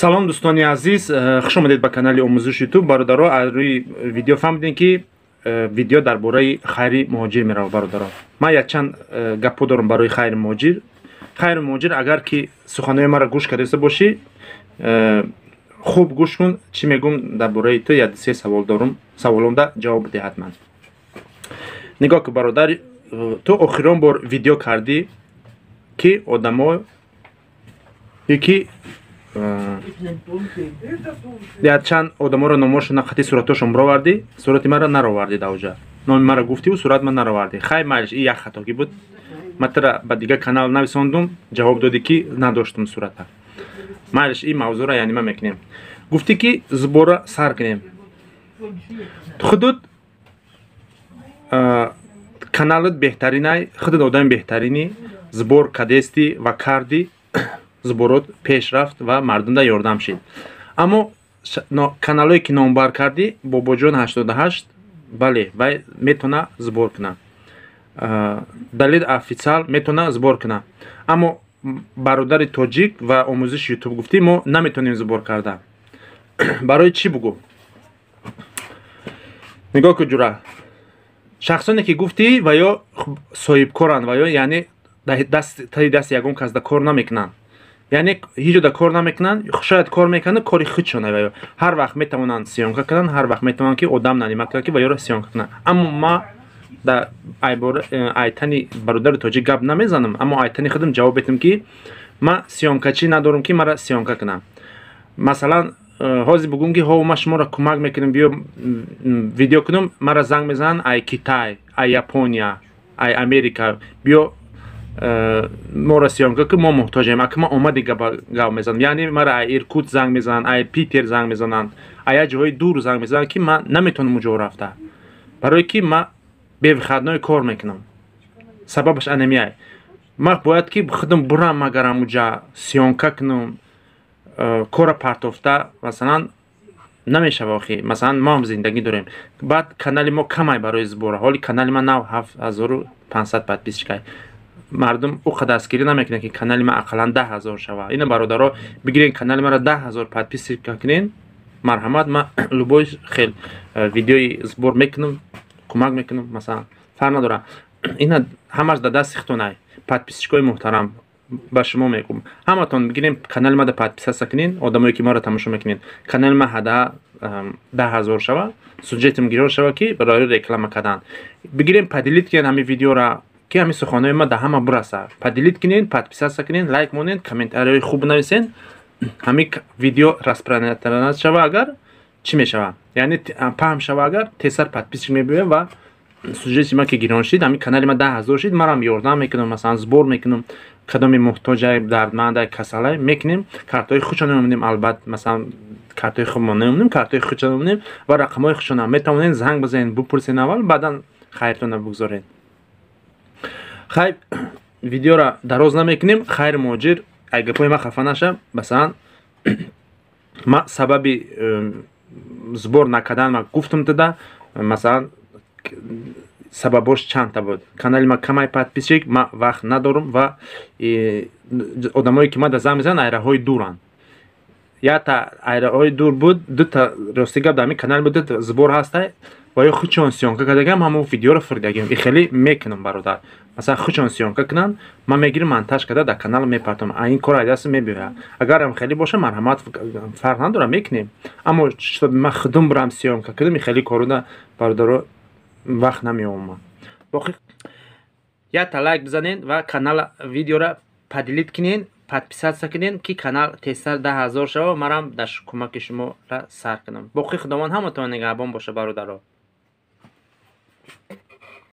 Салом, дӯстони азиз, хуш омадед ба канали Омӯзиш Ютуб. Бародаро, аз рӯи видео фаҳмидем, ки видео дар бораи Хайри Муҳоҷир меравад. Бародаро, ман якчанд гапҳо дорам барои Хайри Муҳоҷир. Хайри Муҳоҷир, агар ки суханои маро гӯш кардаиста бошӣ, хуб гӯш кун, чӣ мегӯм дар бораи ту. Як се савол дорам, саволонда ҷавоб бидеҳ ҳатман. Нигоҳ ки, бародар, ту охирон бор видео кардӣ, ки одамо ки якчанд одаморо номошона қати суратошон бировардӣ, сурати маро наровардӣ. Даоҷа номи маро гуфтиву сурат ман наровардӣ. Хай, майлиш, и як хатогӣ буд. Ман тара ба дигар канал нависондум, ҷавоб додӣ, ки надоштум сурата. Майлиш, ин мавзӯъро яъне ма мекунем. Гуфтӣ, ки сбора сар кунем. Худуд каналат беҳтаринай, худут одами беҳтаринӣ, сбор кадестӣ ва кардӣ, сборот пеш рафт ва мардумда ёрдам шид. Аммо каналое ки номбар кардӣ, Бобоҷон 88, бале, вай метавона сбор куна, Далид Официал метавона сбор куна, аммо Бародари Тоҷик ва Омӯзиши Ютуб гуфтӣ, мо наметавонем сбор карда. Барои чӣ, бугӯ. Нигоҳ ку, ҷура, шахсоне ки гуфтӣ, ва ё соҳибкоранд, ва ё яъне таи дасти ягон кас да кор намекунанд, яъне ҳеҷ ҷода кор намекунанд. Шояд кор мекунанд, кори худшона. Ва ё ҳар вақт метавонанд съёмка кунанд, ҳар вақт метавонанд, ки одам нанимать кунанд, ки ва ёро съёмка кунанд. Аммо ма дар айтани Бародари Тоҷик гап намезанам, аммо айтани худам ҷавоб бетам, ки ман съёмкачӣ надорам, ки мара съёмка кунам. Масалан, ҳозир бугӯм, ки ҳо, ман шуморо кӯмак мекунам, биё видео кунам, мара занг мезананд ай Китай, ай Япония, ай Америка: «Биё, моро съёмка ки, мо муҳтоҷем». Ака, ман омади гап мезанам, яъне мара ай Иркут занг мезананд, ай Питер занг мезананд, ай як ҷоҳои дур занг мезананд, ки ман наметавонам уҷо рафта, барое ки ман бе выходной кор мекунам. Сабабаш анамиай: ман бояд ки худам бурам, магарам уҷа съёмка кунам, кора партофта, масалан, намешава. Охи, масалан, мо ҳам зиндагӣ дорем. Баъд канали мо камай барои сбора. Ҳоли канали ман нав 7500 подписчикай. Мардум ӯ қадар дастгирӣ намекунад, ки канали ман ақаллан 10 000 шава. Ина, бародаро, бигирен, канали маро 10 000 подписчика кунен, марҳамат, ман любой хел видеои сбор мекунам, кӯмак мекунам, масалан, фарқ надорад. Ина ҳамаш дар дасти худтонай. Подписчикои муҳтарам, ба шумо мегӯм: ҳаматон бигирем, канали мада подписаться кунен. Одамое ки маро тамошо мекунед, канали ма ҳада 10 000 шава, сюжетим гирёр шава, ки барои реклама кардан бигирем, поделить кунед ҳамин видеора, ки ҳамин суханои ма да ҳама бираса. Поделить кунед, подписаться кунед, лайк монед, комментарияҳои хуб нависен, ҳамин видео распространять шава. Агар чӣ мешава, яъне паҳм шава, агар тезтар подписчик мебиёяд ва сюжети ма ки гирон шид, ҳамин канали ма 10 000 шид, марам ёрдам мекунам, масалан, сбор мекунам. Кадоми муҳтоҷай, дардмандай, касалай, мекунем, картҳои худшон мемонем. Албат, масалан, картҳои худмон намемонем, картҳои худшон мемонем ва рақамҳои худшонам. Метавонед занг бизанед, бупурсед аввал, баъдан хайртона бигзоред. Хай, видеоро дароз намекунем. Хайр Муҳоҷир, ай гапҳои ман хафа наша. Масалан, ман сабаби сбор накардан ма гуфтам туда. Масалан, сабабош чандта буд: канали ма камай подписчик, ман вақт надорам ва одамое ки мада занг мезананд, айраҳои дуранд. Якта айраҳои дур буд, дута. Рости гап, дар ҳамин канали буд дута сбор ҳастай ва ё худшон съёмка кардагам, ҳамон видеоро фурдагим. И хеле мекунам, бародар. Масалан, худшон съёмка кунанд, ман мегирам, монтаж карда дар канал мепартам. А ин кор айдаст мебиёяд. Агарам хеле боша, марҳамат, фарқ надорам, мекунем. Аммо чтобы ман худум бурам, съёмка кунам, и хеле коруда, бародаро, вақт намеомад. Боқӣ якта лайк бизанед ва канал видеора поделить кунед, подписаться кунед, ки канал тезтар 10 000 шава, марам дар кӯмаки шуморо сар кунам. Боқӣ Худованд ҳаматон нигаҳбон боша, бародаро.